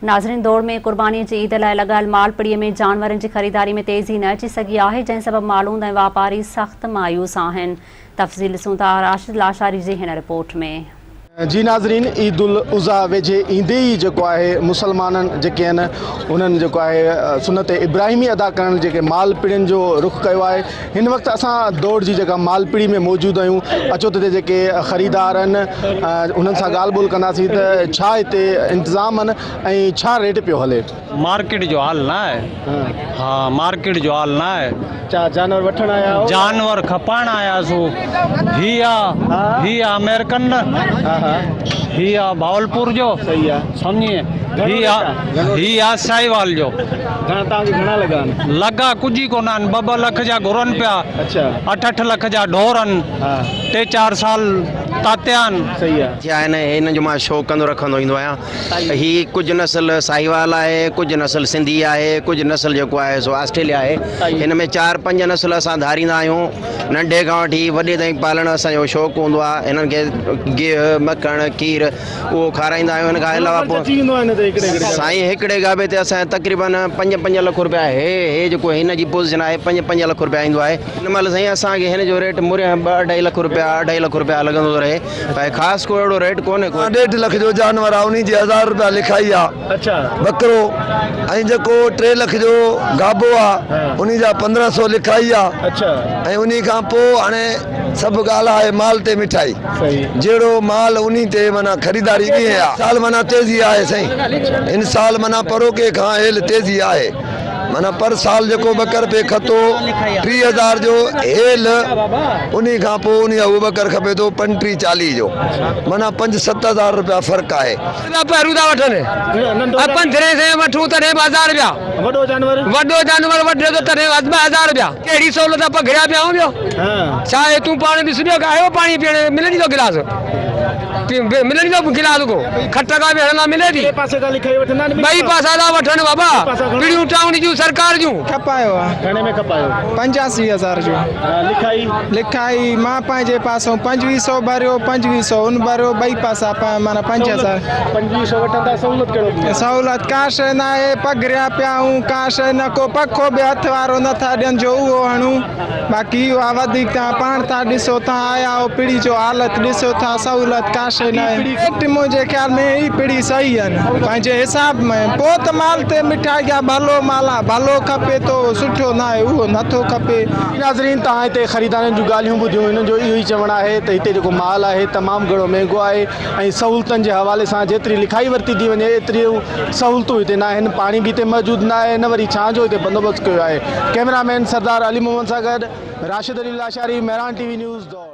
ناظرين دوڙ ۾ قرباني جي عيد لاء لڳايل مال پڙي ۾ جانورن جي خريداري ۾ تيزي نه اچي سگهي آهي جنهن سبب مالوند ۽ واپاري سخت مايوس آهن تفصيل ڏسون ٿا راشد لاشاري جي هن رپورٽ ۾. جي ناظرين عيد الاضحيٰ ويجهي ايندي ئي جيڪو آهي مسلمانن جيڪي آهن انهن جيڪو آهي سنت ابراهيمي ادا ڪرڻ جيڪي مال پڙين جو رخ ڪيو آهي هن وقت اسان دوڙ جي جيڪا مالپڙي ۾ موجود آهيون اچو ته هتي جيڪي خريدار آهن انهن سان ڳالهه ٻولهه ڪنداسين ته ڇا هتي انتظام آهن ۽ ڇا ريٽ پيو هلي. مارڪيٽ جو حال نه آهي. ها مارڪيٽ جو حال نه آهي. ڇا جانور وٺڻ آيا آهيو؟ جانور کپائڻ آياسون. هي آ هي آ آمريڪن هي آ بهاولپور جو صحيح آ سمجهي هي آ هي آ ساهيوال جو. گهڻا توهان کي گهڻا لڳا آهن؟ لڳا ڪجهه ئي ڪونه آهن، ٻه ٻه لک جا گهرن پيا، اٺ اٺ لک جا ڍور آهن، ٽي چار سال تاتيا آهن. صحيح آ. ٿيا آهن هن جو مان شوق ڪندو رکندو ايندو آهيان هي ڪجهه نسل ساهيوال آهي ڪجهه نسل سنڌي آهي ڪجهه نسل جيڪو آهي سو آسٽريليا آهي هن ۾ چار پنج نسل اسان ڌاريندا آهيون ننڍي کان وٺي وڏي تائين پالڻ اسان جو شوق هوندو آهي هنن کي گيهه مکڻ کير اهو کارائيندا آهيون ان کان علاوه پوء سائين هڪڙي گابي تي اسان تقريبن پنج پنج لک روپيا هي هي جيڪو هن جي پوزيشن آهي پنج پنج لک روپيا ايندو آهي هن مهل سائين اسان کي هن جو ريٽ موريان ٻه اڍائي لک روپيا اڍائي لک روپيا لڳندو ٿو رهي ڀائي خاص ڪو اهڙو ريٽ ڪونهي ڪو. ڏيڍ لک جو جانور آ انهي جي هزار روپيا لکائي آ ٻڪرو ۽ جيڪو ٽي لک جو گابو آ انهي جا 15 سو لکائي آ ۽ انهي کان پو هاڻي سڀ ڳالهه آهي مال تي مٺائي جهڙو مال انهي تي معنيٰ خريداري ائين آ. سال معنيٰ تيزي آهي سائين هن سال معنيٰ پروڪي کان هيل تيزي آهي معنيٰ پر سال جيڪو ٻڪر پئي کتو 30 هزار جو هيل انهي کان پوء انهي اهو ٻڪر کپي ٿو 35 40 جو معنيٰ پنج ست هزار روپيا فرق آهي. رپيا پهريون ٿا وٺن ۽ پندرهين سئين وٺون تڏهن به هزار رپيا وڏو جانور وڏو جانور وٺي ٿو تڏهن به هزار رپيا. ڪهڙي سهولت آ پگهريا پيا آهيون ٻيو ڇا آهي تون پاڻ ڏس ٻيو آيو پاڻي پيئڻ ملندي تو گلاس ملندي تو گلاس ڪو کٽ کان ويهڻ لاء ملي ٿي ٻئي پاسا ٿا وٺن بابا پڙيون ٽائون جون سرڪار جون. کپايو آ. گهڻي ۾ کپايو؟ 85 هزار جو. لکائي؟ لکائي مان پنهنجي پاسون 25 سو ڀريو 25 سو ان ڀريو ٻئي پاسا معنيٰ 5000. 25 سو وٺن ٿا سهولت ڪهڙو ڏيندا؟ سهولت ڪا شيء ناهي پگهريا پيا آهيون ڪا شيء نه ڪو پکو به هٿ وارو نه ٿا ڏين جو اهو هڻون باقي اهو آ وڌيڪ توهان پاڻ ٿا ڏسو توهان آيا آهيو پڙي جو حالت ڏسو ٿا سهولت ڪا شيء ناهي. ريٽ منهنجي خيال ۾ هي پڙي صحيح آهن پنهنجي حساب ۾ پوء ته مال تي مٺائي آ ڀلو مال آ ڀلو کپي ٿو سٺو ناهي اهو نه ٿو کپي. ناظرين توهان هتي خريدارن جون ڳالهيون ٻڌيون هنن جو اهو ئي چوڻ آهي ته هتي جيڪو مال آهي تمام گهڻو مهنگو آهي ۽ سهولتن جي حوالي سان جيتري لکائي ورتي ٿي وڃي ايتريون سهولتون هتي ناهن پاڻي به هتي موجود ناهي نه وري ڇانء جو هتي بندوبست ڪيو آهي ڪئميرا مين سردار علي محمد سان گڏ Rashid Ali Lashari Mehran T V news Dor.